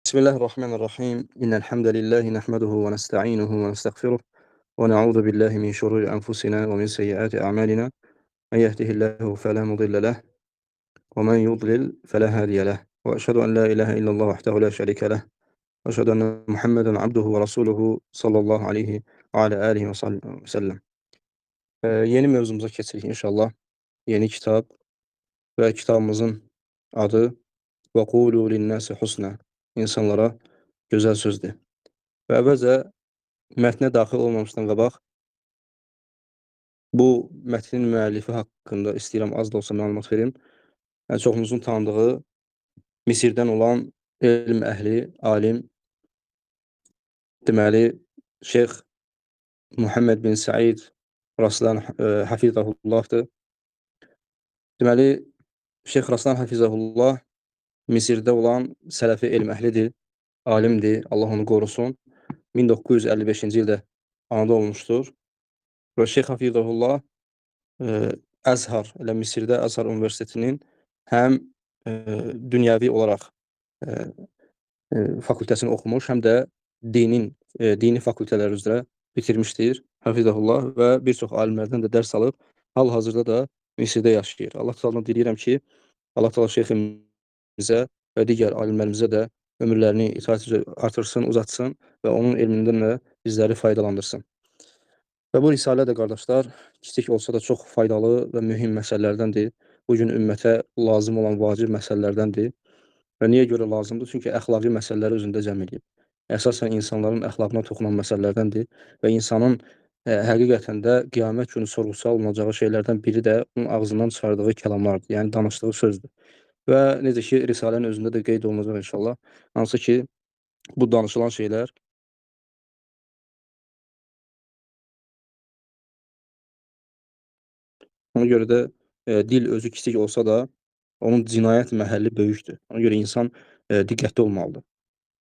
Bismillahirrahmanirrahim. İnnel hamdelellahi nahmeduhu ve nestainuhu ve nestağfiruh ve na'udzu billahi min şururi enfusina ve min seyyiati a'malina. Men yehdihillahu fela mudille leh ve men yudlil fela hadiye leh. Ve eşhedü en la ilahe illallah vahdehu la şerike leh. Ve eşhedü enne Muhammeden abduhu ve rasuluhu sallallahu aleyhi ve ala alihi ve sellem. Yeni mevzumuza keçirik inşallah. Yeni kitab və kitabımızın adı Və qulu linnəsi husna. İnsanlara gözəl sözdür. Və əvvəlcə mətnə daxil olmamışdan qabaq bu mətnin müəllifi haqqında istəyirəm az da olsa məlumat verim. Yəni, çoxumuzun tanıdığı Misirdən olan elm əhli, alim, deməli, Şeyx Muhammed bin Said Raslan Hafizahullahdır. Deməli, Şeyx Raslan Hafizahullah Misirdə olan sələfi elm əhlidir, alimdir, Allah onu qorusun. 1955-ci ildə anadan olmuşdur. Və Şeyx Hafizahullah Əzhar, elə Misirdə Əzhar Universitetinin həm dünyəvi olaraq fakültəsini oxumuş, həm də dini fakültələr üzrə bitirmişdir Hafizahullah və bir çox alimlərdən də dərs alıb, hal-hazırda da Misirdə yaşayır. Allah Teala'dan diləyirəm ki, Allah Teala şeyximizə və digər alimlərimizə də ömürlərini itaət üzrə artırsın, uzatsın və onun elmindən də bizləri faydalandırsın. Və bu risalə də qardaşlar, kiçik olsa da çox faydalı və mühim məsələlərdəndir. Bugün ümmətə lazım olan vacib məsələlərdəndir. Və niyə görə lazımdır? Çünki əxlaqi məsələləri özündə cəm edib. Əsasən insanların əxlaqına toxunan məsələlərdəndir və insanın həqiqətən də qiyamət günü sorğu-sual olunacağı şeylərdən biri də onun ağzından çıxardığı kəlamlardır, yəni danışdığı sözdür. Və necə ki, risalənin özündə də qeyd olunacaq inşallah, hansı ki, bu danışılan şeylər ona görə də dil özü kiçik olsa da onun cinayət məhəlli böyükdür. Ona görə insan diqqətli olmalıdır.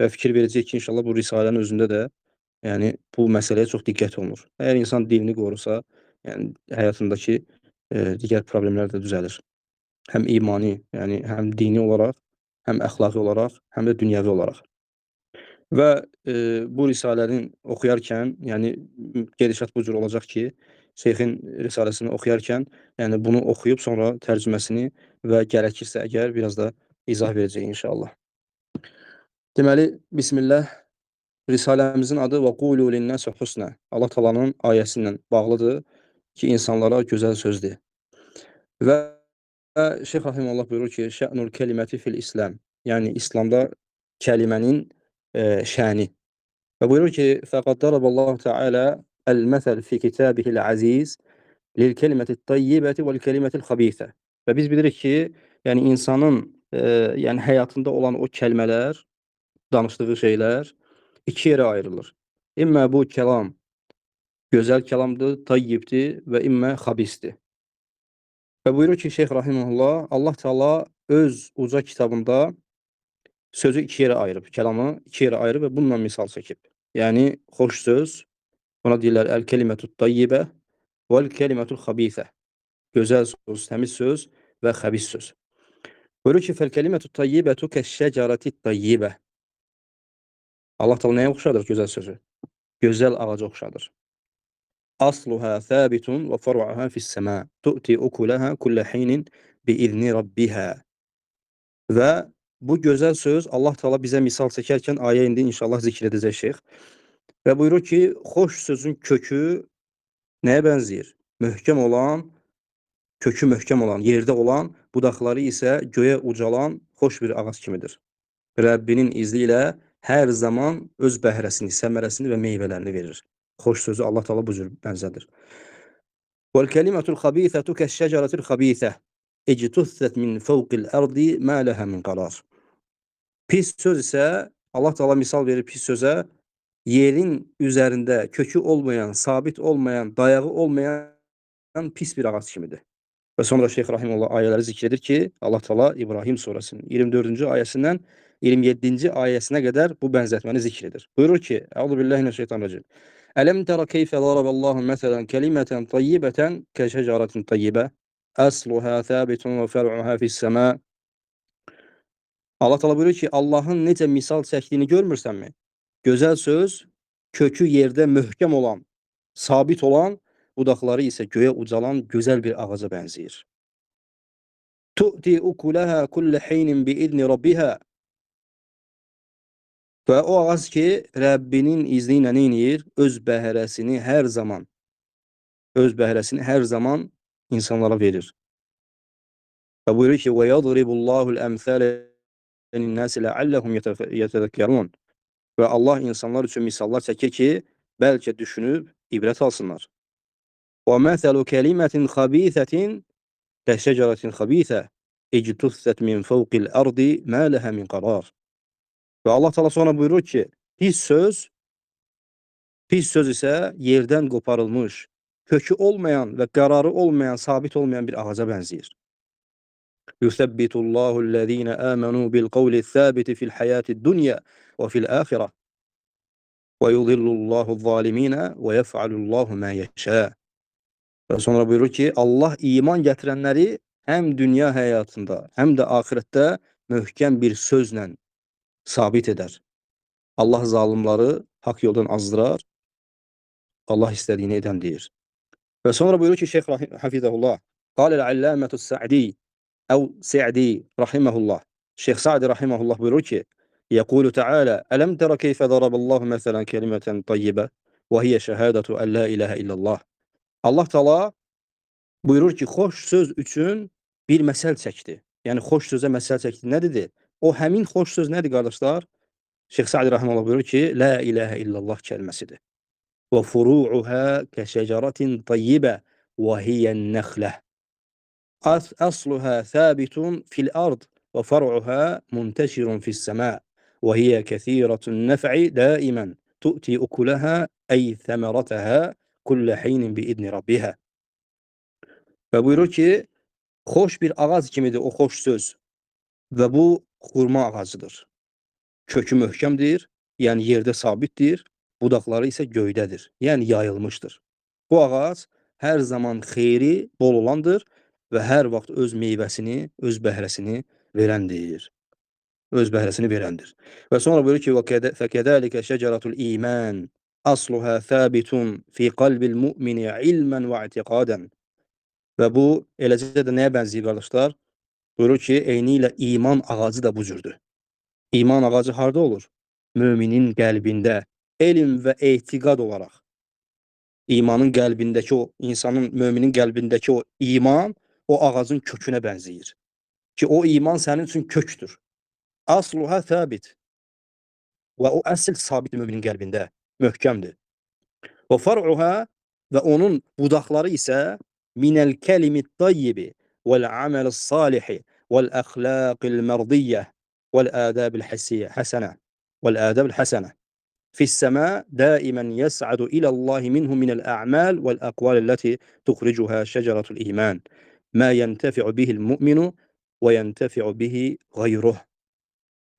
Və fikir verəcək ki, inşallah bu risalənin özündə də yəni bu məsələyə çox diqqət olunur. Əgər insan dilini qorusa, yəni həyatındakı digər problemlər də düzəlir. Həm imani, yəni həm dini olaraq, həm əxlaqi olaraq, həm də dünyəvi olaraq. Və bu risalənin oxuyarkən, yəni gedişat bu cür olacaq ki, şeyxin risaləsini oxuyarkən, yəni bunu oxuyub sonra tərcüməsini və gərəkirsə əgər biraz da izah verəcək inşallah. Deməli, Bismillah, risaləmizin adı Və qulu linnəsi husna. Allah Taala'nın ayəsi ilə bağlıdır ki, insanlara gözəl sözdür. Və Şeyx Rahimullah buyurur ki, şə'nul kəliməti fil İslam, yəni İslamda kəlimənin şəni. Və buyurur ki, fəqad daraballahu Teala el-məsəl fi kitabihil aziz lil keliməti tayyibəti vel kelimətil xabisə. Və biz bilirik ki, yəni insanın yəni həyatında olan o kəlmələr, danışdığı şeylər iki yerə ayrılır. İmmə bu kəlam gözəl kəlamdır, tayyibdir və immə xabisdir. Və buyurur ki, Şeyx Rahimullah, Allah Teala öz uca kitabında sözü iki yerə ayırıb, kəlamı iki yerə ayırıb və bununla misal çəkib. Yəni, xoş söz, buna deyirlər, əl-kəlimətut tayyibə vəl-kəlimətul xabisə. Gözəl söz, təmiz söz və xəbis söz. Buyurur ki, fəl-kəlimətut tayyibətu kəş-şəcərətit tayyibə. Allah Teala nəyə oxşadır gözəl sözü? Gözəl ağaca oxşadır. Asluha sabitun və far'uha fis-səma tu'ti ukulaha kullə hinin bi'izni rabbiha. Və bu gözəl söz Allah Teala bizə misal çəkərkən ayə indi inşallah zikr edəcək şeyx. Və buyurur ki, xoş sözün kökü nəyə bənzəyir? Möhkəm olan, kökü möhkəm olan, yerdə olan, budaqları isə göyə ucalan xoş bir ağac kimidir. Rəbbinin izni ilə hər zaman öz bəhrəsini, səmərəsini və meyvələrini verir. Xoş sözü Allah Teala bu cür bənzədir. Vəl-kəlimətul xabisətu kəş-şəcərətil xabisə ictussət min fəvqil ərdi mə ləhə min qərar. Pis söz isə Allah Teala misal verir pis sözə, yerin üzərində kökü olmayan, sabit olmayan, dayağı olmayan pis bir ağac kimidir. Və sonra Şeyx Rahimullah ayələri zikr edir ki, Allah Teala İbrahim surəsinin 24-cü ayəsindən 27-ci ayəsinə qədər bu bənzətməni zikr edir. Buyurur ki, Əuzubillahi mineşşeytanirracim. Ələm tərə keyfə daraballahu məsələn kəlimətən tayyibətən kəşəcərətin tayyibə əsluhə səbitun və fər'uhə fis-səmə. Allah Teala buyurur ki, Allahın necə misal çəkdiyini görmürsənmi? Gözəl söz kökü yerdə möhkəm olan, sabit olan, budaqları isə göyə ucalan gözəl bir ağaca bənzəyir. Tu'ti ukulaha kullu hinin biizni rabbiha. Və o ağac ki, Rəbbinin izni ilə nə edir? Öz bəhrəsini hər zaman, öz bəhrəsini hər zaman insanlara verir. Və buyurur ki, və yadribullahul əmsələ linnəsi ləalləhum yetəzəkkərun. Və Allah insanlar üçün misallar çəkir ki, bəlkə düşünüb ibrət alsınlar. Və məsəlu kəlimətin xabisətin kəşəcərətin xabisə ictussət min fəvqil ərdi mə ləhə min qərar. Və Allah Teala sonra buyurur ki, pis söz isə yerdən qoparılmış, kökü olmayan və qərarı olmayan, sabit olmayan bir ağaca bənzəyir. Yusəbbitullahu ellezine amenu bil qavli sabiti fil hayati dunya və fil axirə və yudillullahu zalimina və yef'alullahu ma yeşâ. Və sonra buyurur ki, Allah iman gətirənləri həm dünya həyatında, həm də axirətdə möhkəm bir sözlə sabit edər. Allah zalimları haqq yoldan azdırar, Allah istədiyini edən deyir. Və sonra buyurur ki, Şeyx Hafizəhullah, Qaləl Alləmətus Sa'di, əv Sa'di rahiməhullah. Şeyx Sa'di rahiməhullah buyurur ki, Yəqulu Teala, Ələm tərə keyfə daraballahu məsələn kəlimətən tayyibə və hiyə şəhədətu ən la iləhə illallah. Allah Teala buyurur ki, xoş söz üçün bir məsəl çəkdi. Yəni, xoş sözə məsəl çəkdi. Nə dedi? O həmin xoş söz nədir, qardaşlar? Şeyx Sa'di rahiməhullah buyurur ki, La iləhə illallah kəlməsidir. Və furu'uha kəşəcərətin tayyibə və hiyən nəxləh. Əsluha səbitun fil ard və far'uha munteşirun fis-səmâ və hiyə kəsirətun nəf'i daimən tu'ti ukulaha ey səmərətəha kullə hinin biizni rabbiha. Və buyurur ki, xoş bir ağac kimidir o xoş söz və bu xurma ağacıdır. Kökü möhkəmdir, yəni yerdə sabitdir, budaqları isə göydədir, yəni yayılmışdır. Bu ağac hər zaman xeyri bol olandır və hər vaxt öz meyvəsini, öz bəhrəsini verəndir. Öz bəhrəsini verəndir. Və sonra buyurur ki, فَكَذَلِكَ شَجَرَةُ الْإِيمَانِ أَصْلُهَا ثَابِتٌ فِي قَلْبِ الْمُؤْمِنِ عِلْمًا وَاعْتِقَادًا. Və bu, eləcə də nəyə bənzəyir, qardaşlar? Buyurur ki, eyni ilə iman ağacı da bu cürdür. İman ağacı harda olur? Müminin qəlbində, elm və etiqad olaraq. İmanın qəlbindəki o, insanın, müminin qəlbindəki o iman, o ağacın kökünə bənzəyir. Ki, o iman sənin üçün kökdür. Asluha sabit. Və o əsl sabit müminin qəlbində, möhkəmdir. Və far'uha və onun budaqları isə minəl kəlimi tayyibi vəl-əməl salihi vəl-əxlaqil mərdiyyə vəl-ədəbil həsənə vəl-ədəbil həsənə fis-səmâ daimən yəs'adu ilallahi minhu minəl-ə'mal vəl-əqval elləti tuxricuhə şəcərətul iman mə yəntefi'u bihil mu'minu və yəntefi'u bihi qeyruh.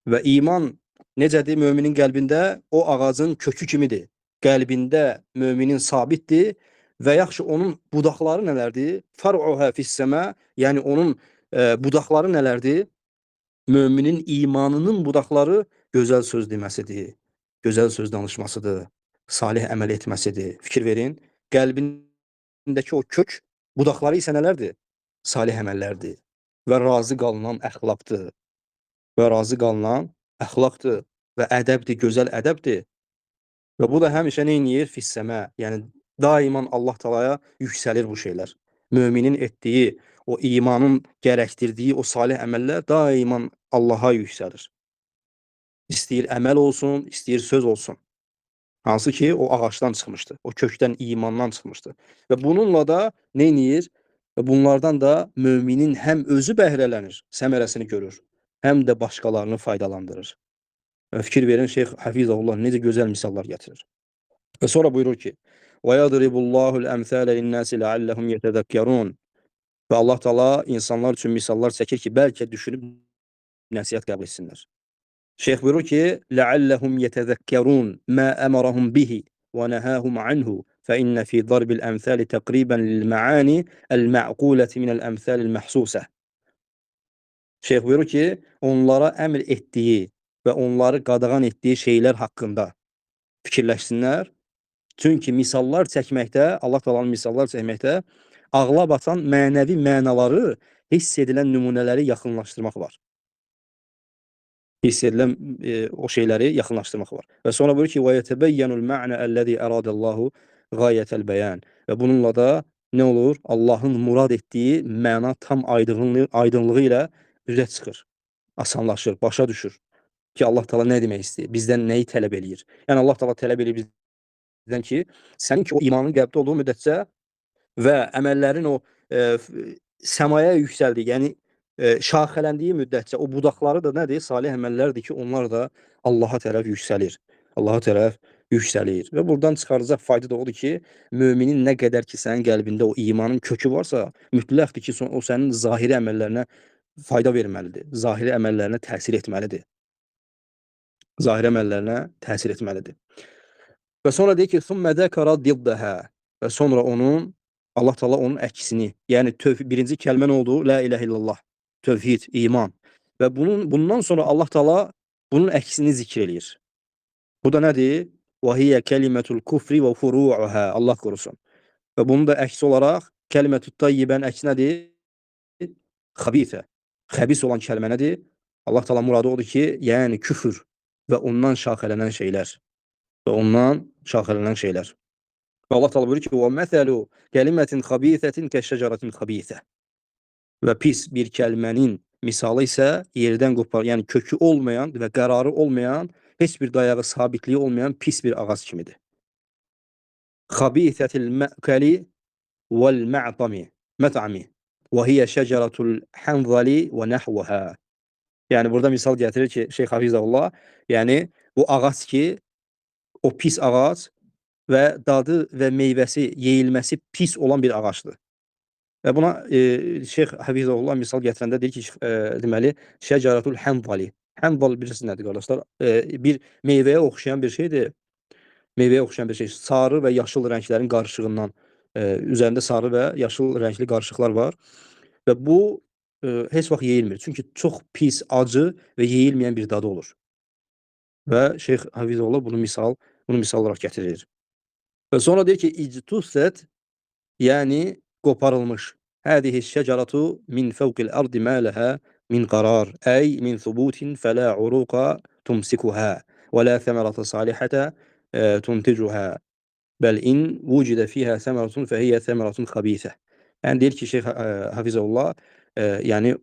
Və iman necədir müminin qəlbində? O ağacın kökü kimidir. Qəlbində müminin sabitdir və yaxşı onun budaqları nələrdir? Far'uhə fis-səmâ, yəni onun budaqları nələrdir? Müminin imanının budaqları gözəl söz deməsidir, gözəl söz danışmasıdır, salih əməl etməsidir. Fikir verin, qəlbindəki o kök budaqları isə nələrdir? Salih əməllərdir və razı qalınan əxlaqdır. Və razı qalınan əxlaqdır və ədəbdir, gözəl ədəbdir. Və bu da həmişə nə eləyir? Fis-səmâ, yəni daiman Allah Teala'ya yüksəlir bu şeylər. Müminin etdiyi, o imanın gərəkdirdiyi o salih əməllər daiman Allaha yüksəlir. İstəyir əməl olsun, istəyir söz olsun. Hansı ki, o ağacdan çıxmışdı, o kökdən, imandan çıxmışdı. Və bununla da nə eləyir? Və bunlardan da müminin həm özü bəhrələnir, səmərəsini görür, həm də başqalarını faydalandırır. Və fikir verin, Şeyx Hafizəhullah necə gözəl misallar gətirir. Və sonra buyurur ki, وَيَضْرِبُ اللّٰهُ الْاَمْثَالَ لِلنَّاسِ لَعَلَّهُمْ يَتَذَكَّرُونَ. Və Allah Teala insanlar üçün misallar çəkir ki, bəlkə düşünüb nəsihət qəbul etsinlər. Şeyx buyurur ki, لَعَلَّهُمْ يَتَذَكَّرُونَ مَا أَمَرَهُمْ بِهِ وَنَهَاهُمْ عَنْهُ فَإِنَّ فِي ضَرْبِ الْأَمْثَالِ تَقْرِيبًا لِلْمَعَانِ الْمَعْقُولَةِ مِنَ الْأَمْثَالِ الْمَحْسُوسَةِ. Şeyx buyurur ki, onlara əmr etdiyi və onları qadağan etdiyi şeylər haqqında fikirləşsinlər. Çünki misallar çəkməkdə, Allah Taala'nın misallar çəkməkdə ağla batan mənəvi mənaları hiss edilən nümunələri yaxınlaşdırmaq var. Hiss edilən o şeyləri yaxınlaşdırmaq var. Və sonra buyurur ki, və yetəbəyyənul mə'nə əlləzi əradəllahu qayətəl bəyan. Və bununla da nə olur? Allahın murad etdiyi məna tam aydınlığı ilə üzə çıxır, asanlaşır, başa düşür ki, Allah Taala nə demək istəyir, bizdən nəyi tələb eləyir. Yəni Allah Taala tələb eləyir bizdən ki, sənin ki o imanın qəlbdə olduğu müddətcə və əməllərin o səmaya yüksəldiyi, yəni şaxələndiyi müddətcə o budaqları da nədir? Salih əməllərdir ki, onlar da Allaha tərəf yüksəlir. Allaha tərəf yüksəlir. Və buradan çıxarılacaq fayda da odur ki, müminin nə qədər ki sənin qəlbində o imanın kökü varsa, mütləqdir ki, o sənin zahiri əməllərinə fayda verməlidir. Zahiri əməllərinə təsir etməlidir. Zahiri əməllərinə təsir etməlidir. Və sonra deyir ki, ثُمَّ ذَكَرَ ضِدَّهَا. Və sonra onun, Allah Teala onun əksini, yəni birinci kəlmə nə oldu? La ilahe illallah, tövhid, iman. Və bundan sonra Allah Teala bunun əksini zikr eləyir. Bu da nədir? وَهِيَ كَلِمَةُ الْكُفْرِ وَفُرُوعُهَا. Allah korusun. Və bunun da əksi olaraq kəlimətü tayyibən əksi nədir? Xabitə. Xəbis olan kəlmə nədir? Allah Teala muradı odur ki, yəni küfür və ondan şaxələnən şeylər. Və ondan şaxələnən şeylər. Və Allah Teala buyurur ki, وَمَثَلُ كَلِمَةٍ خَبِيثَةٍ كَشَّجَرَةٍ خَبِيثَةٍ. Və pis bir kəlmənin misalı isə yerdən qopar, yəni kökü olmayan və qərarı olmayan, heç bir dayağı, sabitliyi olmayan pis bir ağac kimidir. Xabithətil mə'kəli vəl mə'tami mət'ami və hiyə şəcərətul hənzali və nəhvəhə. Yəni burada misal gətirir ki, Şeyx Hafizəhullah, yəni bu ağac ki, o pis ağac və dadı və meyvəsi, yeyilməsi pis olan bir ağacdır. Və buna Şeyx Hafizəhullah misal gətirəndə deyir ki, deməli, şəcərətul hənzali. Hənzal bilirsiniz nədir qardaşlar? Bir meyvəyə oxşayan bir şeydir. Meyvəyə oxşayan bir şey. Sarı və yaşıl rənglərin qarışığından, üzərində sarı və yaşıl rəngli qarışıqlar var. Və bu heç vaxt yeyilmir. Çünki çox pis, acı və yeyilməyən bir dadı olur. Və Şeyx Hafizəhullah bunu misal olaraq gətirir. Və sonra deyir ki, ictusət, yəni qoparılmış. Hədihi şəcaratu min fəvqil ardi mə ləhə min qarar, əy min thubutin fələ uruqa tumsikuhə və la thəmərətə salihətə tunticuhə bəl in vücidə fiyhə thəmərətun fəhiyyə thəmərətun xabithə. Yəni deyir ki, Şeyx Hafizəhullah, yəni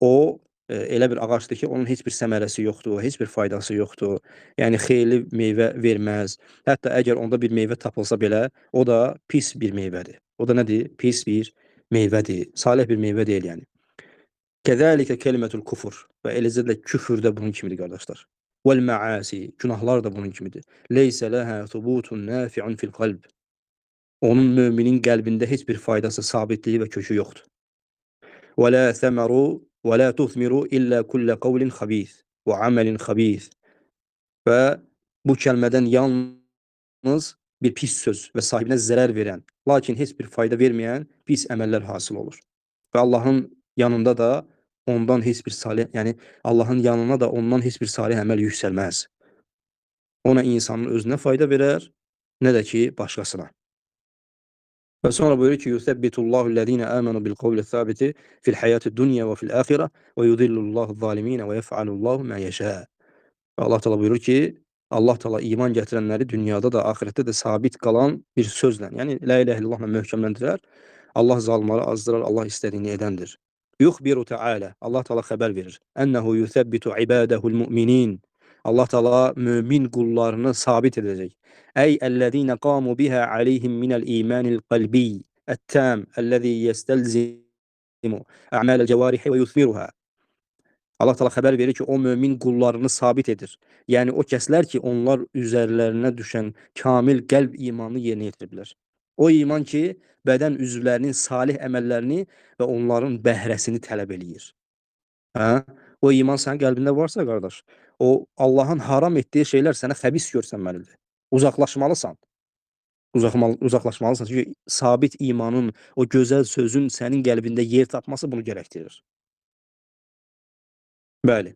o elə bir ağacdır ki, onun heç bir səmərəsi yoxdur, heç bir faydası yoxdur. Yəni xeyirli meyvə verməz. Hətta əgər onda bir meyvə tapılsa belə, o da pis bir meyvədir. O da nədir? Pis bir meyvədir. Salih bir meyvə deyil yəni. Kəzəlikə kəlimətul kufur. Və eləcə də küfür də bunun kimidir qardaşlar. Vəl məasi, günahlar da bunun kimidir. Leysə ləhə thubutun nafi'un fil qalb. Onun müminin qəlbində heç bir faydası, sabitliyi və kökü yoxdur. Və la thəməru və la tuthmiru illə kullə qavlin xabith və amelin xabith. Və bu kəlmədən yalnız bir pis söz və sahibinə zərər verən, lakin heç bir fayda verməyən pis əməllər hasil olur. Və Allahın yanında da ondan heç bir salih, yəni Allahın yanına da ondan heç bir salih əməl yüksəlməz. Ona insanın özünə fayda verər, nə də ki başqasına. Və sonra buyurur ki, Yusəbbitullahu ellezine amenu bil qavli sabiti fil hayati dunya və fil axirə və yudillullahu zalimin və yef'alullahu ma yəşə. Və Allah Teala buyurur ki, Allah Teala iman gətirənləri dünyada da, axirətdə də sabit qalan bir sözlə, yəni la ilahe illallahla möhkəmləndirər. Allah zalimları azdırar, Allah istədiyini edəndir. Yuxbiru Teala, Allah Teala xəbər verir. Ənəhu yusəbbitu ibadəhu'l mu'minin. Allah Teala mömin qullarını sabit edəcək. Ey ellezine qamu biha aleyhim minel imanil qalbi et-tam ellezî yestelzimu a'malel cevarihi ve yusmiruha. Allah Teala xəbər verir ki, o mömin qullarını sabit edir. Yəni o kəslər ki, onlar üzərlərinə düşən kamil qəlb imanını yerinə yetiriblər. O iman ki, bədən üzvlərinin salih əməllərini və onların bəhrəsini tələb eləyir. Hə? O iman sənin qəlbində varsa, qardaş, o Allahın haram etdiyi şeylər sənə xəbis görsənməlidir. Uzaqlaşmalısan. Uzaqlaşmalısan. Çünki sabit imanın, o gözəl sözün sənin qəlbində yer tapması bunu gərəkdirir. Bəli.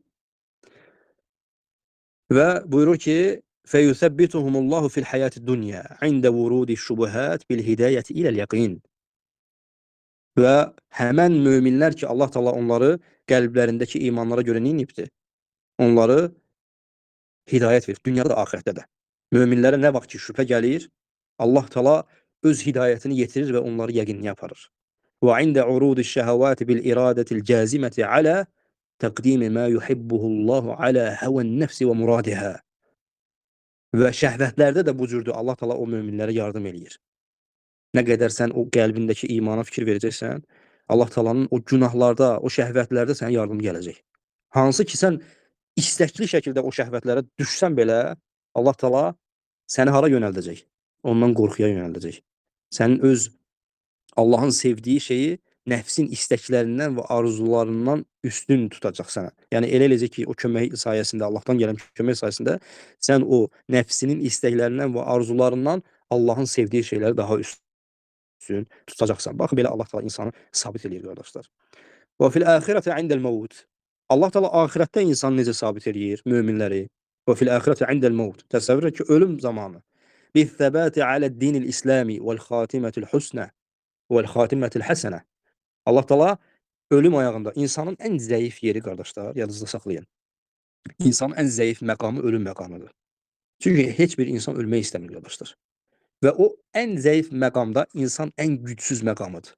Və buyurur ki, فَيُثَبِّتُهُمُ اللّٰهُ فِي الْحَيَاةِ الدُّنْيَا عِنْدَ وُرُودِ الشُّبُهَاتِ بِالْهِدَايَةِ إِلَى الْيَقِينِ. Və həmən möminlər ki, Allah Teala onları qəlblərindəki imanlara görə nə edibdir? Onları hidayət verir. Dünyada da, axirətdə də. Möminlərə nə vaxt ki, şübhə gəlir, Allah Teala öz hidayətini yetirir və onları yəqinliyə aparır. Və ində urudi şəhəvati bil iradətil caziməti alə təqdimi mə yuhibbuhullahu alə həvən nəfsi və muradihə. Və şəhvətlərdə də bu cürdür. Allah Teala o möminlərə yardım eləyir. Nə qədər sən o qəlbindəki imana fikir verəcəksən, Allah Teala'nın o günahlarda, o şəhvətlərdə sənə yardım gələcək. Hansı ki, sən istəkli şəkildə o şəhvətlərə düşsən belə, Allah Teala səni hara yönəldəcək? Ondan qorxuya yönəldəcək. Sənin öz Allahın sevdiyi şeyi nəfsin istəklərindən və arzularından üstün tutacaq sənə. Yəni elə eləyəcək ki, o kömək sayəsində, Allahdan gələn kömək sayəsində sən o nəfsinin istəklərindən və arzularından Allahın sevdiyi şeyləri daha üstün tutacaqsan. Baxın, belə Allah Teala insanı sabit eləyir, qardaşlar. Və fil axirəti indəl məvd. Allah Teala axirətdə insanı necə sabit eləyir, möminləri? Və fil axirəti indəl məvd. Təsəvvür et ki, ölüm zamanı. Bis-səbati aləd-dinil İslami vəl-xatimətil husnə vəl-xatimətil həsənə. Allah Teala ölüm ayağında insanın ən zəif yeri, qardaşlar, yadınızda saxlayın. İnsanın ən zəif məqamı ölüm məqamıdır. Çünki heç bir insan ölmək istəmir, qardaşlar. Və o ən zəif məqamda insan ən gücsüz məqamıdır.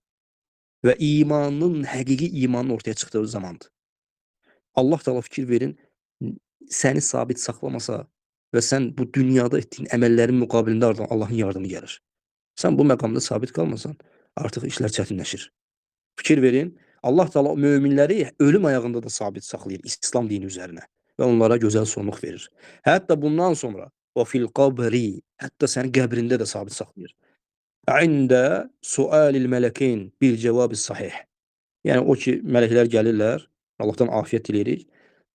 Və imanın, həqiqi imanın ortaya çıxdığı zamandır. Allah Teala fikir verin, səni sabit saxlamasa və sən bu dünyada etdiyin əməllərin müqabilində Allahın yardımı gəlir. Sən bu məqamda sabit qalmasan, artıq işlər çətinləşir. Fikir verin, Allah Teala möminləri ölüm ayağında da sabit saxlayır İslam dini üzərinə və onlara gözəl sonluq verir. Hətta bundan sonra və fil qabri, hətta səni qəbrində də sabit saxlayır. İndə sualil mələkin bil cavab sahih. Yəni o ki, mələklər gəlirlər, Allahdan afiyyət diləyirik.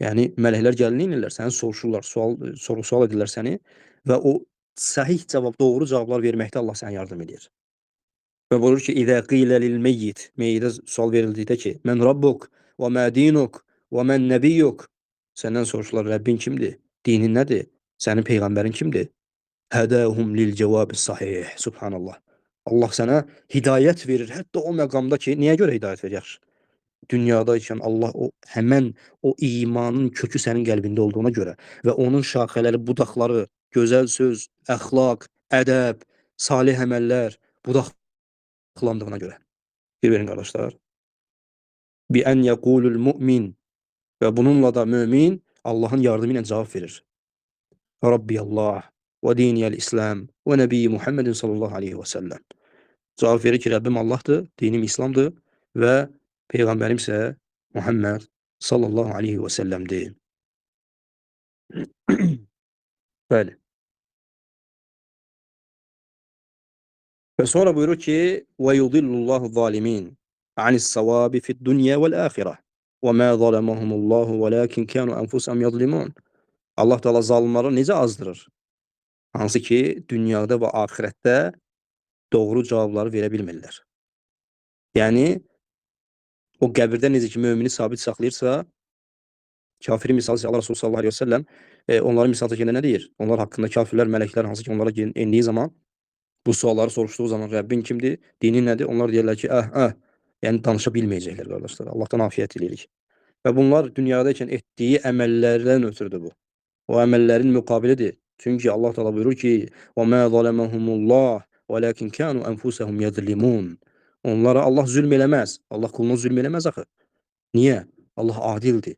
Yəni mələklər gəlirlər, səni soruşurlar, sual edirlər səni və o sahih cavab, doğru cavablar verməkdə Allah sənə yardım edir. Və buyurur ki, İzə qilə lil meyyit, meyyidə sual verildikdə ki, mən rabbuk və mə dinuk və mən nəbiyyuk. Səndən soruşurlar, Rəbbin kimdir? Dinin nədir? Sənin peyğəmbərin kimdir? Hədəhum lil cavab sahih. Subhanallah. Allah sənə hidayət verir. Hətta o məqamda ki, niyə görə hidayət verir? Yaxşı. Dünyadaykən Allah o həmən o imanın kökü sənin qəlbində olduğuna görə və onun şaxələri, budaqları, gözəl söz, əxlaq, ədəb, salih əməllər budaqlandığına görə. Bir verin qardaşlar. Bi ən yəqulul mümin, və bununla da mömin Allahın yardımı ilə cavab verir. Rabbi Allah və diniyəl İslam və nəbiyyi Muhammedin sallallahu aleyhi və səlləm. Cavab verir ki, Rəbbim Allahdır, dinim İslamdır və Peyğəmbərim isə Muhammed sallallahu aleyhi və səlləmdir. Bəli. Və sonra buyurur ki, və yudillullahu zalimin anis-savabi fid-dunya vel-axirə və mə zalamahumullahu velakin kanu enfusahum yazlimun. Allah Teala zalimları necə azdırır? Hansı ki, dünyada və axirətdə doğru cavabları verə bilmirlər. Yəni o qəbirdə necə ki mömini sabit saxlayırsa, kafiri misal Allah Resulü sallallahu aleyhi ve sellem onların misal çəkəndə nə deyir? Onlar haqqında kafirlər, mələklər hansı ki onlara endiyi zaman bu sualları soruşduğu zaman Rəbbin kimdir, dinin nədir? Onlar deyirlər ki, yəni danışa bilməyəcəklər qardaşlar. Allahdan afiyyət diləyirik. Və bunlar dünyadaykən etdiyi əməllərdən ötürüdür bu. O əməllərin müqabilidir. Çünki Allah Teala buyurur ki, وَمَا ظَلَمَهُمُ اللّٰهُ وَلَكِنْ كَانُوا أَنْفُسَهُمْ يَظْلِمُونَ. Onlara Allah zülm eləməz. Allah kuluna zülm eləməz axı. Niyə? Allah adildir.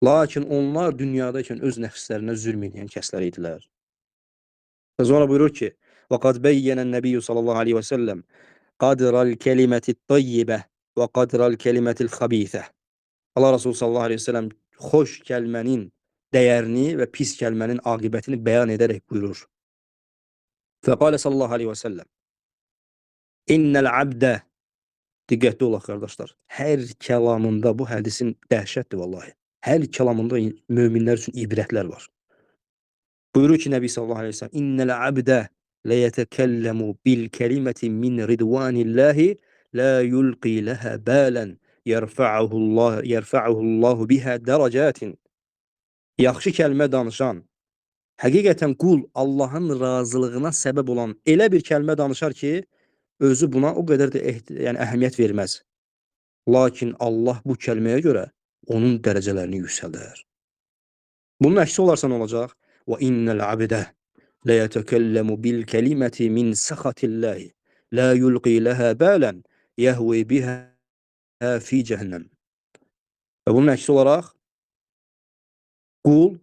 Lakin onlar dünyadaykən öz nəfslərinə zülm edən kəslər idilər. Və sonra buyurur ki, وَقَدْ بَيَّنَ النَّبِيُّ sallallahu aleyhi və səlləm قَدْرَ الْكَلِمَةِ الطَّيِّبَةِ وَقَدْرَ الْكَلِمَةِ الْخَبِيثَةِ. Allah Resulü sallallahu aleyhi və səlləm xoş kəlmənin dəyərini və pis kəlmənin aqibətini bəyan edərək buyurur. Fəqalə sallallahu aleyhi və səlləm İnnəl abdə, diqqətli olaq qardaşlar, hər kəlamında bu hədisin dəhşətdir vallahi. Hər kəlamında möminlər üçün ibrətlər var. Buyurur ki, Nəbi sallallahu aleyhi və səlləm İnnəl abdə ləyətəkəlləmu bil kəliməti min ridvanillahi la yulqi ləhə bələn yerfa'uhullahu biha dərəcətin. Yaxşı kəlmə danışan, həqiqətən qul Allahın razılığına səbəb olan elə bir kəlmə danışar ki, özü buna o qədər də yəni əhəmiyyət verməz. Lakin Allah bu kəlməyə görə onun dərəcələrini yüksəldər. Bunun əksi olarsa nə olacaq? Və innəl abdə la yetəkəlləmu bil kəliməti min səxatillahi la yulqi laha balən yəhvi biha fi cəhənnəm. Və bunun əksi olaraq qul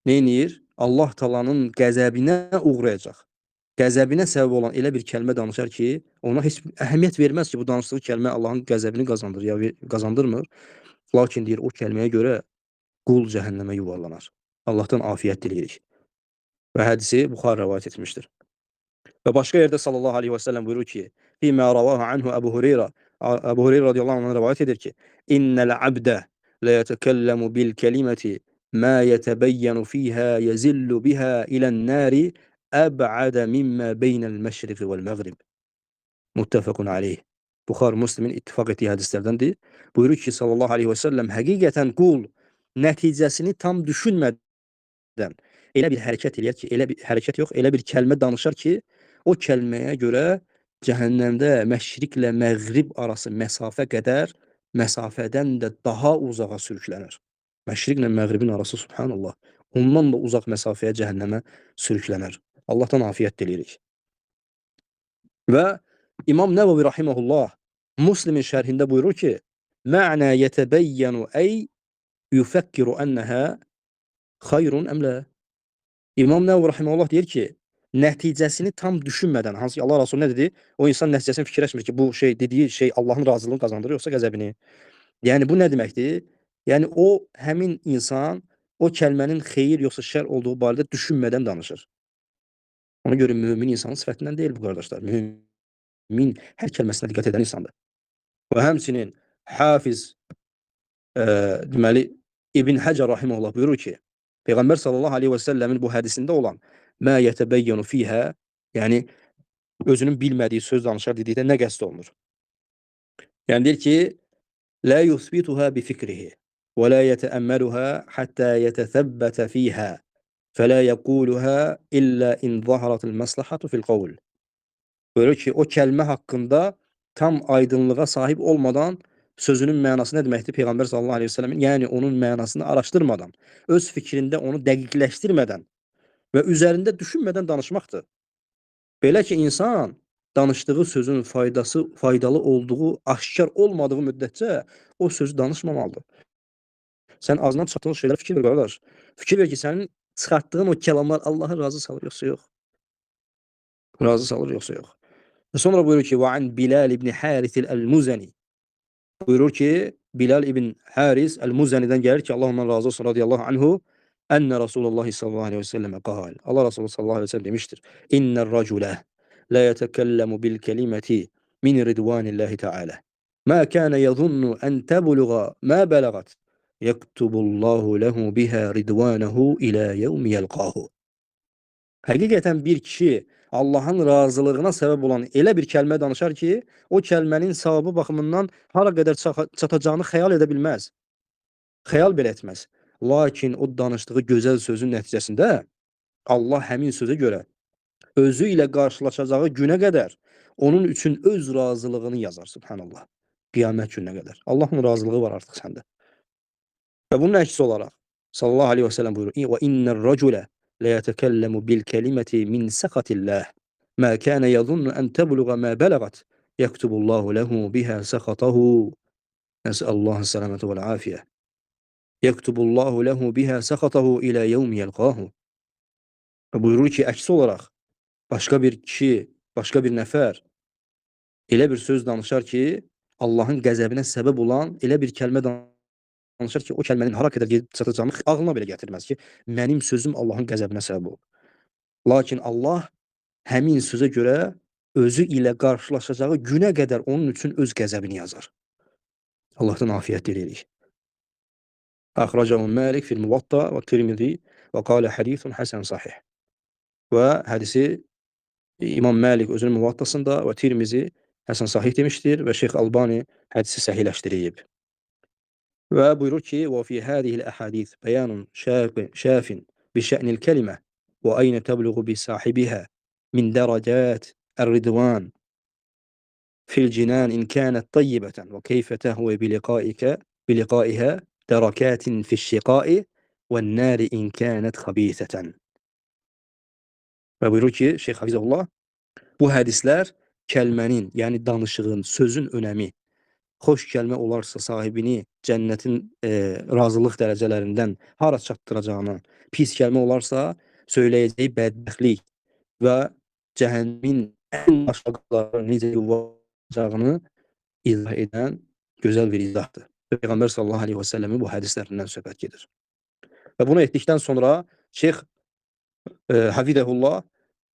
nə edir? Allah Taala'nın qəzəbinə uğrayacaq. Qəzəbinə səbəb olan elə bir kəlmə danışar ki, ona heç əhəmiyyət verməz ki, bu danışdığı kəlmə Allahın qəzəbini qazandırır ya qazandırmır. Lakin deyir, o kəlməyə görə qul cəhənnəmə yuvarlanar. Allahdan afiyyət diləyirik. Və hədisi Buxar rəvayət etmişdir. Və başqa yerdə sallallahu aleyhi və səlləm buyurur ki, fīmə ravahu anhu Əbu Hureyra, Əbu Hureyra radiyallahu anhdan rəvayət edir ki, İnnəl abdə lə yətəkəlləmu bil kəliməti mə yətəbəyyənu fiyhə yəzillu bihə ilən-nəri əb'adə mimmə beynəl məşriqi vəl-məğrib. Muttəfəqun aleyh. Buxar Müslimin ittifaq etdiyi hədislərdəndir. Buyurur ki, sallallahu aleyhi və səlləm, həqiqətən qul nəticəsini tam düşünmədən elə bir hərəkət eləyər ki, elə bir hərəkət yox, elə bir kəlmə danışar ki, o kəlməyə görə cəhənnəmdə məşriqlə məğrib arası məsafə qədər məsafədən də daha uzağa sürüklənir. Məşriqlə məğribin arası, subhanallah, ondan da uzaq məsafəyə cəhənnəmə sürüklənər. Allahdan afiyyət diləyirik. Və İmam Nəvəvi rahimehullah Müslimin şərhində buyurur ki, Mə'nə yetəbəyyənu ey yufəkkiru ənəhə xayrun əmlə. İmam Nəvəvi rahimehullah deyir ki, nəticəsini tam düşünmədən, hansı ki Allah Resulü nə dedi? O insan nəticəsini fikirləşmir ki, bu şey, dediyi şey Allahın razılığını qazandırır, yoxsa qəzəbini. Yəni bu nə deməkdir? Yəni o, həmin insan o kəlmənin xeyir yoxsa şər olduğu barədə düşünmədən danışır. Ona görə mümin insanın sifətindən deyil bu qardaşlar. Mümin hər kəlməsinə diqqət edən insandır. Və həmçinin Hafiz deməli İbn Həcər rahimehullah buyurur ki, Peyğəmbər sallallahu aleyhi və səlləmin bu hədisində olan mə yetəbəyyənu fiyhə, yəni özünün bilmədiyi söz danışar dedikdə nə qəsd olunur? Yəni deyir ki, la yusbituha bi fikrihi və la yetəəmməluha hatta yetəsəbbətə fiyhə fələ yəquluha illə in zaharatil məslahatu fil qavl. Buyurur ki, o kəlmə haqqında tam aydınlığa sahib olmadan sözünün mənası nə deməkdir? Peyğəmbər sallallahu aleyhi ve sellemin, yəni onun mənasını araşdırmadan, öz fikrində onu dəqiqləşdirmədən və üzərində düşünmədən danışmaqdır. Belə ki, insan danışdığı sözün faydası, faydalı olduğu aşkar olmadığı müddətcə o sözü danışmamalıdır. Sən ağzından çıxartdığın şeylərə fikir ver qardaş. Fikir ver ki, sənin çıxartdığın o kəlamlar Allahı razı salır yoxsa yox. Razı salır yoxsa yox. Və sonra buyurur ki, və an Bilal ibn Haris el-Muzani. Buyurur ki, Bilal ibn Haris el-Muzani'dən gəlir ki, Allah ondan razı olsun radiyallahu anhu, enne Resulullah sallallahu aleyhi ve selleme qal. Allah Resulü sallallahu aleyhi ve sellem demiştir. İnnər racülə la yetəkəlləmu bil kelimeti min ridvanillahi teala. Ma kana yazunnu en tebluğa ma belagat. Yektubullahu lehu biha ridvanahu ila yevmi yelqahu. Həqiqətən bir kişi Allahın razılığına səbəb olan elə bir kəlmə danışar ki, o kəlmənin savabı baxımından hara qədər çatacağını xəyal edə bilməz. Xəyal belə etməz. Lakin o danışdığı gözəl sözün nəticəsində Allah həmin sözə görə özü ilə qarşılaşacağı günə qədər onun üçün öz razılığını yazar, subhanallah. Qiyamət gününə qədər. Allahın razılığı var artıq səndə. Və bunun əksi olaraq sallallahu aleyhi və səlləm buyurur: "Və innər racülə la yetəkəlləmu bil kəliməti min səxatillah ma kana yazunnu en tebluğa ma belagat yektubullahu lehu biha səxatahu. Nəsəlallahu səlamətə vəl afiyə. Yektubullahu lehu biha səxatahu ilə yevmi yelqahu." Və buyurur ki, əksi olaraq başqa bir kişi, başqa bir nəfər elə bir söz danışar ki, Allahın qəzəbinə səbəb olan elə bir kəlmə danışar ki, o kəlmənin hara qədər gedib çatacağını ağlına belə gətirməz ki, mənim sözüm Allahın qəzəbinə səbəb olub. Lakin Allah həmin sözə görə özü ilə qarşılaşacağı günə qədər onun üçün öz qəzəbini yazar. Allahdan afiyyət diləyirik. Əxracahu Malik fil Muvatta və Tirmizi və qalə hadisun həsən sahih. Və hədisi İmam Malik özünün Muvattasında və Tirmizi Həsən sahih demişdir və Şeyx Albani hədisi səhihləşdirib. Və buyurur ki: "Və fi hadihi'l ahadis beyanun şafin bi şe'nil kelimə və aynə təbluğu bi sahibiha min dərəcət er-ridvan fil cinan in kanət tayyibatan və keyfə tehvi bi liqaika bi liqaiha dərakatin fi'ş-şiqai ve'n-nar in kanət xabisatan." Və buyurur ki, Şeyx Hafizullah, bu hədislər kəlmənin, yəni danışığın, sözün önəmi, xoş kəlmə olarsa sahibini cənnətin razılıq dərəcələrindən hara çatdıracağını, pis kəlmə olarsa söyləyəcəyi bədbəxtlik və cəhənnəmin ən aşağılarına necə yuvarlanacağını izah edən gözəl bir izahdır. Peyğəmbər sallallahu aleyhi və səlləmin bu hədislərindən söhbət gedir. Və bunu etdikdən sonra Şeyx Hafizəhullah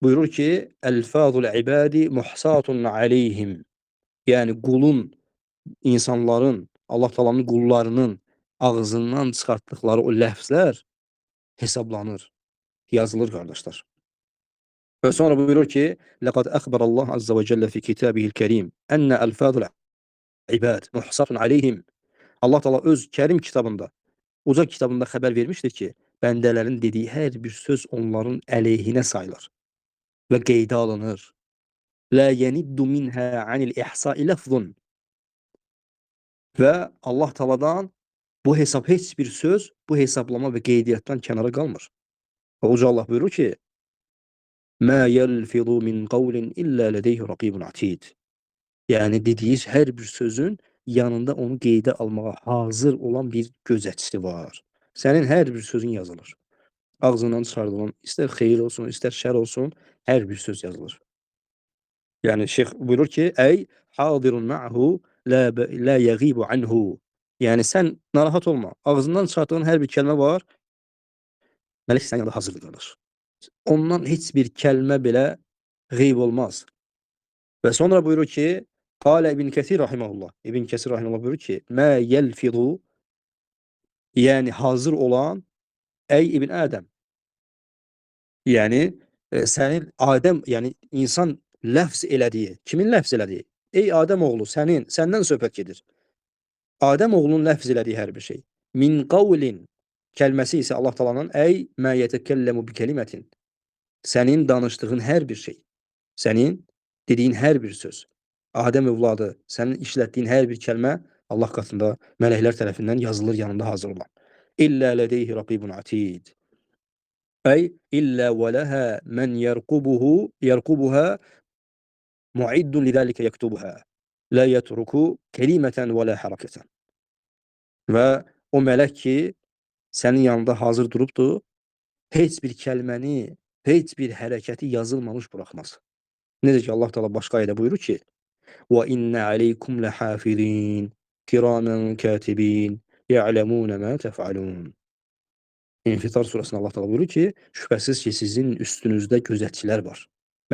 buyurur ki, Əlfazul ibadi muhsatun aleyhim. Yəni qulun, insanların, Allah Taala'nın qullarının ağzından çıxartdıqları o ləfzlər hesablanır, yazılır qardaşlar. Və sonra buyurur ki, Ləqad əxbərəllah azza və cəllə fi kitabihil kərim ənə əlfazul ibad muhsatun aleyhim. Allah Taala öz kərim kitabında, uca kitabında xəbər vermişdir ki, bəndələrin dediyi hər bir söz onların əleyhinə sayılır və qeydə alınır. Lə yeniddu minhə anil ihsa'i lafzun. Və Allah Taala'dan bu hesab, heç bir söz bu hesablama və qeydiyyatdan kənara qalmır. Və uca Allah buyurur ki, Mə yelfizu min qavlin illə lədeyhi raqibun atid. Yəni dediyi hər bir sözün yanında onu qeydə almağa hazır olan bir gözətçisi var. Sənin hər bir sözün yazılır. Ağzından çıxardılan, istər xeyir olsun, istər şər olsun, hər bir söz yazılır. Yəni şeyx buyurur ki, Ey hadirun ma'hu la yəğibu anhu. Yəni sən narahat olma. Ağzından çıxartdığın hər bir kəlmə var. Mələk sənin yanında hazırdır qardaş. Ondan heç bir kəlmə belə qeyb olmaz. Və sonra buyurur ki, Qalə İbn Kəsir rahimehullah. İbn Kəsir rahimehullah buyurur ki, Mə yelfizu, yəni hazır olan, ey İbn Ədəm. Yəni sənin Adəm, yəni insan ləfz elədiyi, kimin ləfz elədiyi? Ey Adəm oğlu, sənin, səndən söhbət gedir. Adəm oğlunun ləfz elədiyi hər bir şey. Min qavlin kəlməsi isə Allah Taala'nın ey mə yetəkəlləmu bi kelimətin. Sənin danışdığın hər bir şey, sənin dediyin hər bir söz, Adəm övladı, sənin işlətdiyin hər bir kəlmə Allah qatında mələklər tərəfindən yazılır, yanında hazır olan. İllə lədeyhi raqibun atid. Ey illə və ləhə mən yerqubuhu yerqubuha muiddun lidəlikə yektubuha. La yetruku kelimətən və la hərəkətən. Və o mələk ki, sənin yanında hazır durubdur, heç bir kəlməni, heç bir hərəkəti yazılmamış buraxmaz. Necə ki, Allah Teala başqa ayədə buyurur ki, Və innə aleykum ləhafizin, kiramən katibin, ya'lemûne mə tef'alûn. İnfitar surəsində Allah Teala buyurur ki, şübhəsiz ki, sizin üstünüzdə gözətçilər var,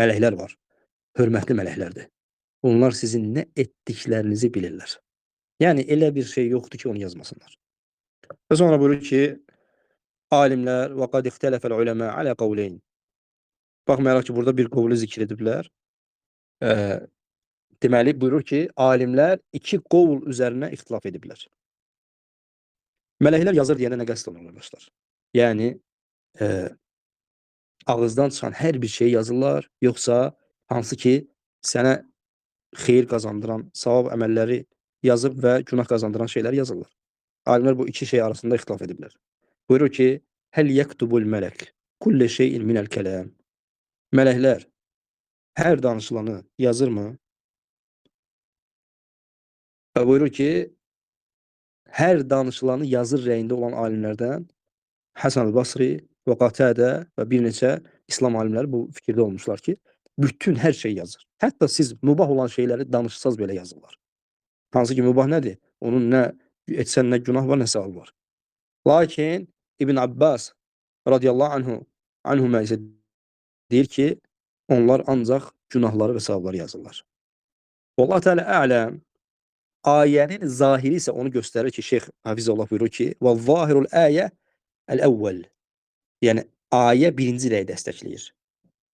mələklər var, hörmətli mələklərdir. Onlar sizin nə etdiklərinizi bilirlər. Yəni, elə bir şey yoxdur ki, onu yazmasınlar. Və sonra buyurur ki, alimlər və qad ixtələfəl uləmə alə qavleyn. Baxmayaraq ki, burada bir qovlu zikr ediblər. Deməli, buyurur ki, alimlər iki qovl üzərinə ixtilaf ediblər. Mələklər yazır deyəndə nə qəsd olunur, qardaşlar? Yəni, ağızdan çıxan hər bir şeyi yazırlar, yoxsa hansı ki, sənə xeyir qazandıran, savab əməlləri yazıb və günah qazandıran şeyləri yazırlar. Alimlər bu iki şey arasında ixtilaf ediblər. Buyurur ki, Həl yektubul mələk kullə şeyin minəl kələm. Mələklər hər danışılanı yazırmı? Və buyurur ki, hər danışılanı yazır rəyində olan alimlərdən Həsən el-Basri və Qatədə və bir neçə İslam alimləri bu fikirdə olmuşlar ki, bütün hər şey yazır. Hətta siz mübah olan şeyləri danışsaz belə yazırlar. Hansı ki, mübah nədir? Onun nə etsən nə günah var, nə savab var. Lakin İbn Abbas radiyallahu anhuma isə deyir ki, onlar ancaq günahları və savabları yazırlar. Vallahu Teala ələm. Ayənin zahiri isə onu göstərir ki, Şeyx Hafizullah buyurur ki, və zahirul ayə əl-əvvəl. Yəni, ayə birinci rəyi dəstəkləyir.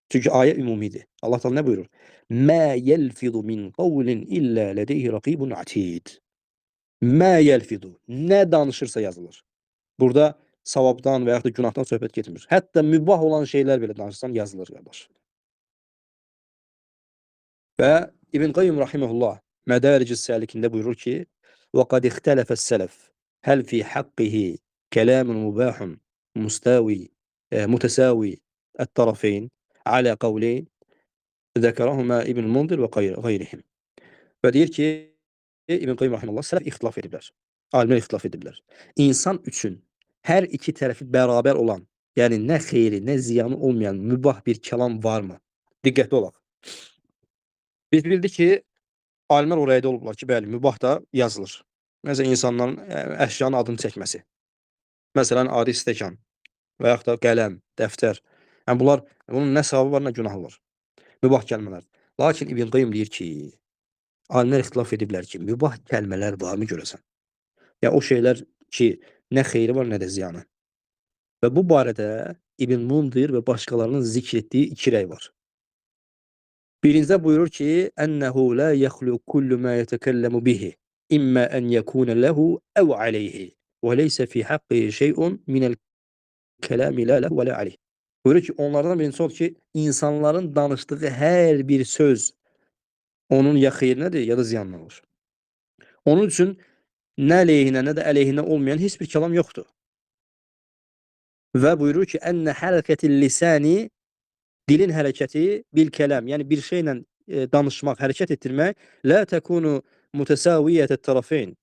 Çünki ayə ümumidir. Allah Teala nə buyurur? Mə yelfidu min qavlin illə lədeyhi raqibun atid. Mə yelfidu. Nə danışırsa yazılır. Burada savabdan və yaxud da günahdan söhbət getmir. Hətta mübah olan şeylər belə danışsan yazılır qardaş. Və İbn Qayyim rahimehullah Mədaric-i Səlikində buyurur ki: "Və qad ixtələfə sələf həl fi haqqihi kelamun mubahun mustavi mutasavi et-tarafeyn alə qavleyn zəkerahuma İbn Mundir və qayrihim." Və deyir ki, İbn Qayyim rahimehullah sələf ixtilaf ediblər. Alimlər ixtilaf ediblər. İnsan üçün hər iki tərəfi bərabər olan, yəni nə xeyri, nə ziyanı olmayan mübah bir kəlam varmı? Diqqətli olaq. Biz bildik ki, alimlər oraya da olublar ki, bəli, mübah da yazılır. Məsələn, insanların əşyanın adını çəkməsi. Məsələn, adi stəkan və yaxud da qələm, dəftər. Yəni bunlar, bunun nə savabı var, nə günahı var. Mübah kəlmələr. Lakin İbn Qayyim deyir ki, alimlər ixtilaf ediblər ki, mübah kəlmələr varmı görəsən? Ya o şeylər ki, nə xeyri var, nə də ziyanı. Və bu barədə İbn Mundir və başqalarının zikr etdiyi iki rəy var. Birincdə buyurur ki, ənəhu la yəxlu kullu ma yetəkəlləmu bihi, immə ən yəkunə lehu əv aleyhi və leysə fi haqqihi şey'un minəl kələmi la lehu və la aleyh. Buyurur ki, onlardan birincisi odur ki, insanların danışdığı hər bir söz onun ya xeyrinədir, ya da ziyanına olur. Onun üçün nə əleyhinə, nə də əleyhinə olmayan heç bir kəlam yoxdur. Və buyurur ki, ənə hərəkətil lisani, dilin hərəkəti bil kələm, yəni bir şeylə danışmaq, hərəkət etdirmək, la təkunu mütəsaviyyətət tərəfeyn.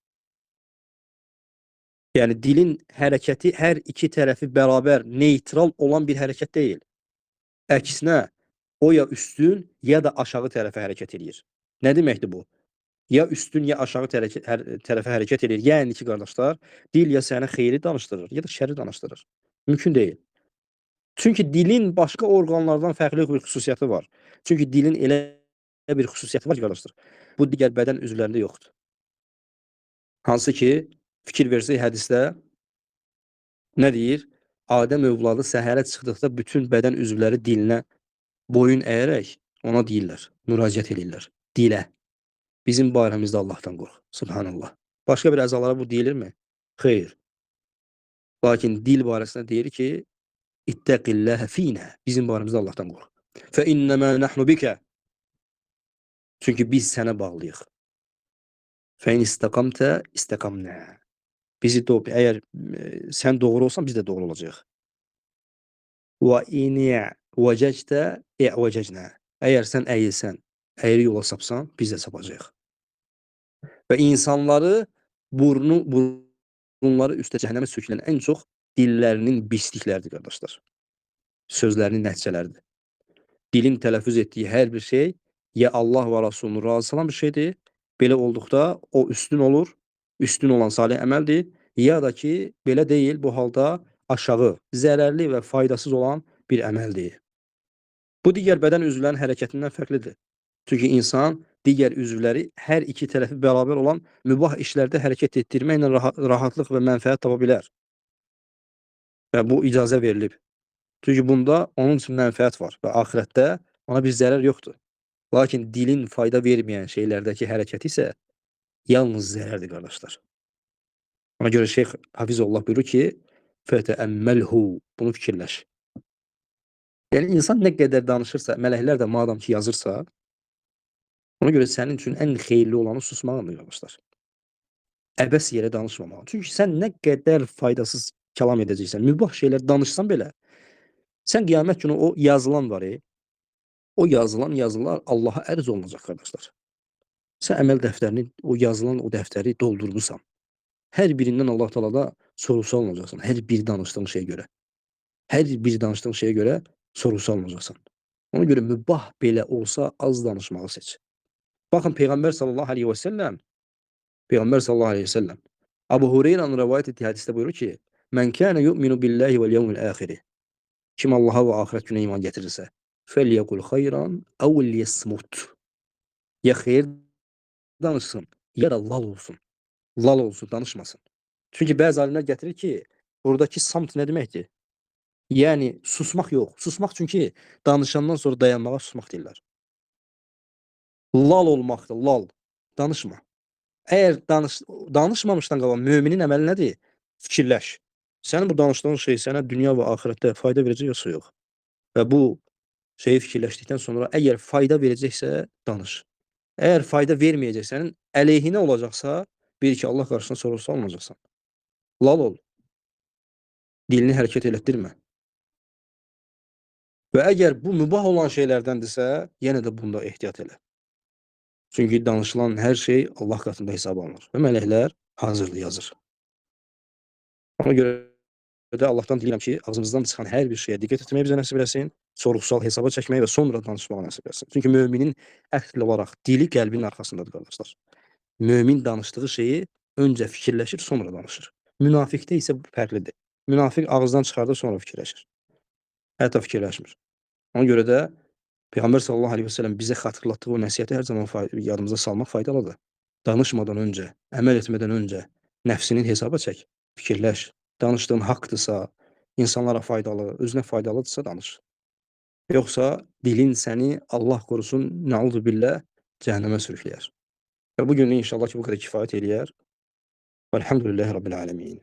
Yəni dilin hərəkəti hər iki tərəfi bərabər, neytral olan bir hərəkət deyil. Əksinə, o ya üstün, ya da aşağı tərəfə hərəkət edir. Nə deməkdir bu? Ya üstün, ya aşağı tərəfə hərəkət edir. Yəni ki, qardaşlar, dil ya sənə xeyri danışdırır, ya da şəri danışdırır. Mümkün deyil. Çünki dilin başqa orqanlardan fərqli bir xüsusiyyəti var. Çünki dilin elə bir xüsusiyyəti var ki, qardaşlar, bu digər bədən üzvlərində yoxdur. Hansı ki, fikir versək hədisdə nə deyir? Adəm övladı səhərə çıxdıqda bütün bədən üzvləri dilinə boyun əyərək ona deyirlər, müraciət edirlər. Dilə. Bizim barəmizdə Allahdan qorx. Subhanallah. Başqa bir əzalara bu deyilirmi? Xeyr. Lakin dil barəsində deyir ki, İttəqilləhə finə. Bizim barəmizdə Allahdan qorx. Fə innəmə nəhnu bikə. Çünki biz sənə bağlıyıq. Fə in istəqamtə istəqamnə. Bizi əgər sən doğru olsan, biz də doğru olacağıq. Və in i'vəcəctə i'vəcəcnə. Əgər sən əyilsən, əyri yola sapsan, biz də sapacağıq. Və insanları burunları üstə cəhənnəmə sökülən ən çox dillərinin pislikləridir, qardaşlar. Sözlərinin nəticələridir. Dilin tələffüz etdiyi hər bir şey ya Allah və Rasulunu razı salan bir şeydir. Belə olduqda o üstün olur, üstün olan salih əməldir. Ya da ki, belə deyil, bu halda aşağı, zərərli və faydasız olan bir əməldir. Bu digər bədən üzvlərinin hərəkətindən fərqlidir. Çünki insan digər üzvləri hər iki tərəfi bərabər olan mübah işlərdə hərəkət etdirməklə rahatlıq və mənfəət tapa bilər. Və bu icazə verilib. Çünki bunda onun üçün mənfəət var və axirətdə ona bir zərər yoxdur. Lakin dilin fayda verməyən şeylərdəki hərəkəti isə yalnız zərərdir, qardaşlar. Ona görə Şeyx Hafizullah buyurur ki, fətəəmməlhu, bunu fikirləş. Yəni insan nə qədər danışırsa, mələklər də madam ki yazırsa, ona görə sənin üçün ən xeyirli olanı susmağındır, qardaşlar. Əbəs yerə danışmamağın. Çünki sən nə qədər faydasız kəlam edəcəksən, mübah şeylər danışsan belə, sən qiyamət günü o yazılan var, o yazılan yazılar Allaha ərz olunacaq, qardaşlar. Sən əməl dəftərini, o yazılan o dəftəri doldurmursan. Hər birindən Allah Teala'da sorğu alınacaqsan. Hər bir danışdığın şeyə görə. Hər bir danışdığın şeyə görə sorğu alınacaqsan. Ona görə mübah belə olsa az danışmağı seç. Baxın Peyğəmbər sallallahu aleyhi və səlləm, Peyğəmbər sallallahu aleyhi və səlləm Abu Hureyranın rəvayət etdiyi hədisdə buyurur ki, Mən kənə yu'minu billahi vəl yevmil əxiri. Kim Allaha və axirət günə iman gətirirsə, fəlyəqul xeyran əv liyəsmut. Ya xeyir danışsın, ya da lal olsun. Lal olsun, danışmasın. Çünki bəzi alimlər gətirir ki, buradakı samt nə deməkdir? Yəni, susmaq yox. Susmaq çünki danışandan sonra dayanmağa susmaq deyirlər. Lal olmaqdır, lal. Danışma. Əgər danışmamışdan qabaq müminin əməli nədir? Fikirləş. Sənin bu danışdığın şey sənə dünya və axirətdə fayda verəcək yoxsa yox? Və bu şeyi fikirləşdikdən sonra əgər fayda verəcəksə, danış. Əgər fayda verməyəcək, sənin əleyhinə olacaqsa, bil ki, Allah qarşısında sorğu alınacaqsan. Lal ol. Dilini hərəkət elətdirmə. Və əgər bu mübah olan şeylərdəndirsə, yenə də bunda ehtiyat elə. Çünki danışılan hər şey Allah qatında hesaba alınır və mələklər hazırdır, yazır. Ona görə də Allahdan diləyirəm ki, ağzımızdan çıxan hər bir şeyə diqqət etməyi bizə nəsib eləsin, sorğu-sual hesaba çəkməyi və sonra danışmağı nəsib eləsin. Çünki müminin əsl olaraq dili qəlbinin arxasındadır, qardaşlar. Mömin danışdığı şeyi öncə fikirləşir, sonra danışır. Münafiqdə isə bu fərqlidir. Münafiq ağızdan çıxardır, sonra fikirləşir. Hətta fikirləşmir. Ona görə də Peyğəmbər sallallahu əleyhi və səlləm bizə xatırlatdığı o nəsihəti hər zaman yadımıza salmaq faydalıdır. Danışmadan öncə, əməl etmədən öncə nəfsinin hesaba çək, fikirləş. Danışdığın haqdırsa, insanlara faydalı, özünə faydalıdırsa danış. Yoxsa dilin səni Allah qorusun, nəuzu billah, cəhənnəmə sürükləyər. Və bu günlük inşallah ki, bu qədər kifayət eləyər. Velhamdülillahi Rabbil aləmin.